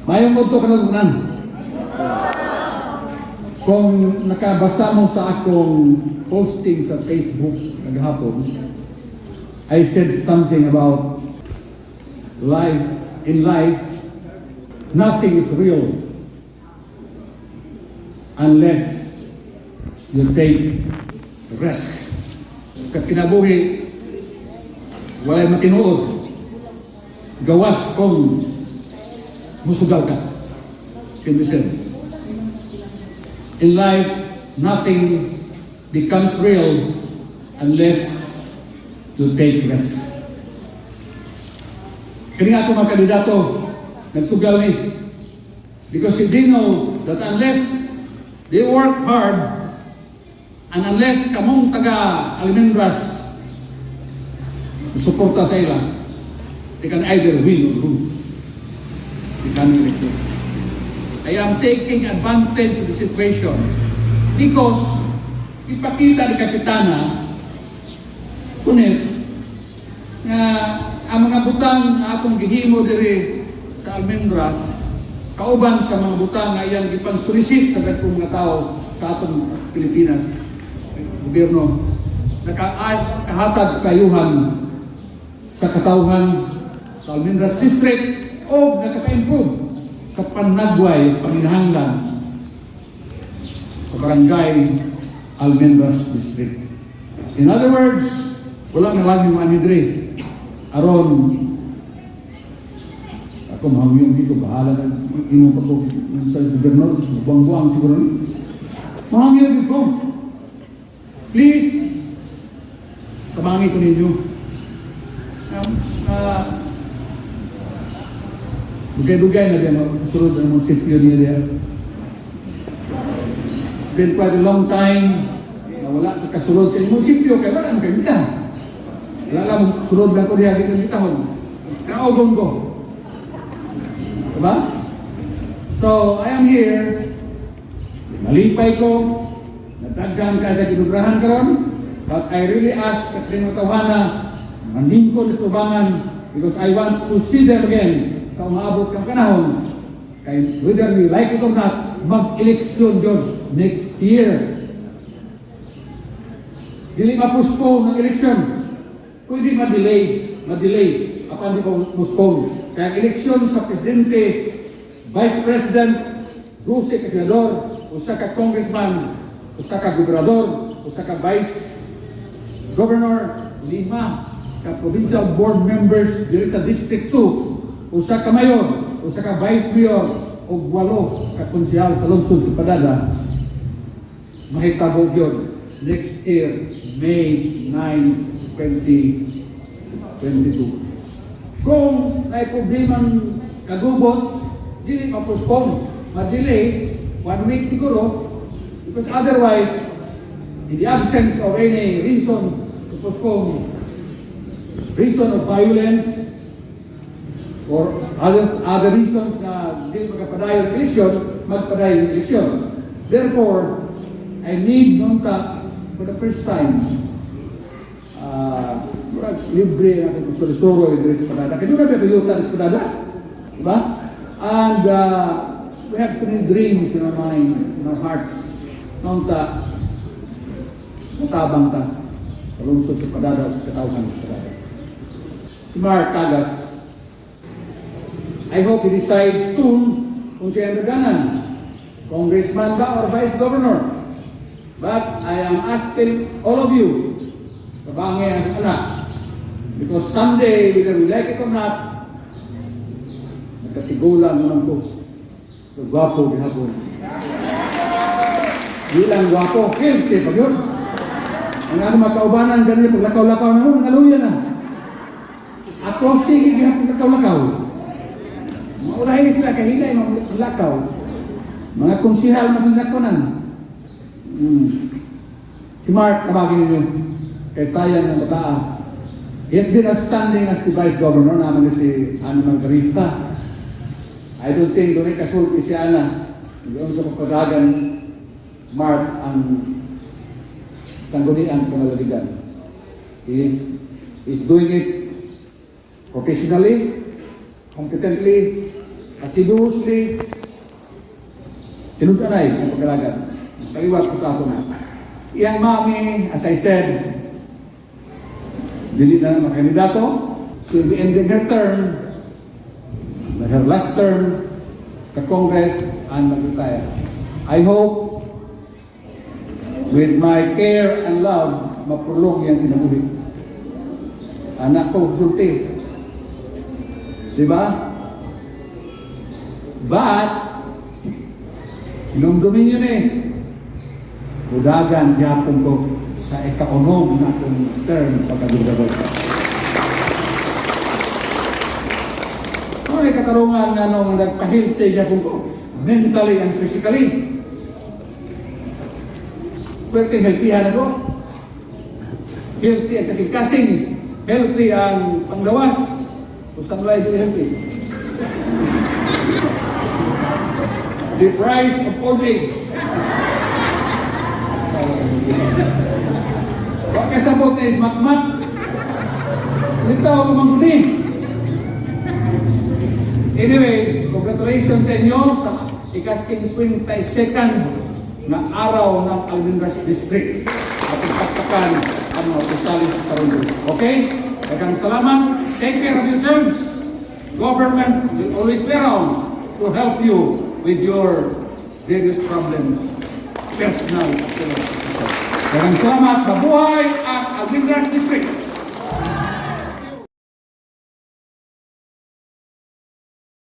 Maayong udto kanungan. Kung nakabasa mo sa akong posting sa Facebook kagahapon, I said something about life. In life, nothing is real unless you take risk. Sa kinabuhi, walay matinuod gawas kung musugal ka. Simply said. In life, nothing becomes real unless you take risk. Kani ako mga kandidato, nagsugal ni. Because they know that unless they work hard, and unless kamong taga Almendras suporta sa ila, they can either win or lose the coming election. I am taking advantage of the situation because ipakita ni Kapitana kunit nga ang mga butang nga akong gihimo diri sa Almendras kauban sa mga butang nga iyang gipan-solicit sa dagkong mga tao sa atong Pilipinas gobyerno, nakahatag kayuhan sa katawhan sa Almendras District o nakaka-improve sa panagway panginahanglan sa Barangay Almendras District. In other words, wala na lang yung ani diri aron ako mahangyong dito, bahala na imo pa ko sa gobernador, buang-buang siguro ni. Mahangyong ko. Please, tabangi ko ninyo. Dugay-dugay na diyan, masunod ang munisipyo niya diyan. It's been quite a long time na wala ka kasulod sa imong munisipyo kay wala man kay mita. Wala lang, sulod lang ko diha kita mitahon. Kaugong ko. Diba? So, I am here. Malipay ko. Nadaghan ka sa kinubrahan karon. But I really ask at mga tawhana, manlingkod sa tubangan because I want to see them again sa umaabot kang panahon. Kay whether we like it or not, mag-eleksyon yun next year. Dili ma-postpone ang eleksyon. Pwede ma-delay, ma-delay, apan di pa postpone. Kaya ang eleksyon sa presidente, vice president, 12 ka senador, usa ka congressman, usa ka gobernador, usa ka vice governor, lima ka provincial board members diri sa District 2, usa ka mayor, usa ka vice mayor, ug walo ka konsehal sa lungsod sa Padada, mahitabo yun next year, May 9, 2022. Kung naay problemang kagubot, dili ma-postpone, ma-delay, one week siguro, because otherwise, in the absence of any reason to postpone, reason of violence, or other reasons na dili magkapadayon ang eleksyon, magpadayon ang eleksyon. Therefore, I need nunta for the first time, murag libre na akong pagsuro-suro diri sa Padada. Kaya doon na ba yuta sa Padada? Diba? And we have so many dreams in our minds, in our hearts. Nunta, mutabang ta sa lungsod sa Padada o sa katawhan sa Padada. Si Mark Tagas, I hope he decides soon kung siya ang daganan. Congressman ba or vice governor? But I am asking all of you, tabangi ang anak, because someday, whether we like it or not, nagkatigulang naman ko. So, gwapo gihapon. Di lang gwapo, healthy pa yun. Ang ako magkaubanan, ganun paglakaw-lakaw na mo, nangaluya na. Ako, sige gihapon lakaw-lakaw. Maulahin sila, kahinay, maglakaw. Mga konsihal maglakaw. Si Mark, tabangin ninyo. Kay sayang ng bataa. He has been outstanding as the vice governor naman ni si Ana Margarita. I don't think doon kasulti si Ana. Doon sa pagpadagan, Mark ang sangguniang pangalaligan. He is doing it professionally, competently, Assiduously, tinud-anay ang pag-alagad. Kaliwat ko sa ato na. Iyang mami, as I said, dili na makandidato. She'll be ending her term, her last term sa Congress and mag-retire. I hope with my care and love, ma-prolong iyang kinabuhi. Anak ko, sulti. Di ba? But, hinumdumin yun eh. Mudagan gyapon ko sa ikaunom na akong term pagka-gobernador. Ano may katarungan nga nung nagpahilti gyapon ko, mentally and physically. Pwerte healthyhan ako. Healthy ang kasing-kasing. Healthy ang panglawas. Kung saan wala hindi healthy. The price of old age. Wa kasabot na is makmak. Litaw ko mangguni. Anyway, congratulations sa inyo sa ika-52nd na araw ng Almendras District. At ipagtakan ang mga opisyalis karon. Okay? Daghang salamat. Take care of yourselves. Government will always be around to help you with your various problems. Personal as well as official. Daghang salamat. Mabuhay ang Almendras District.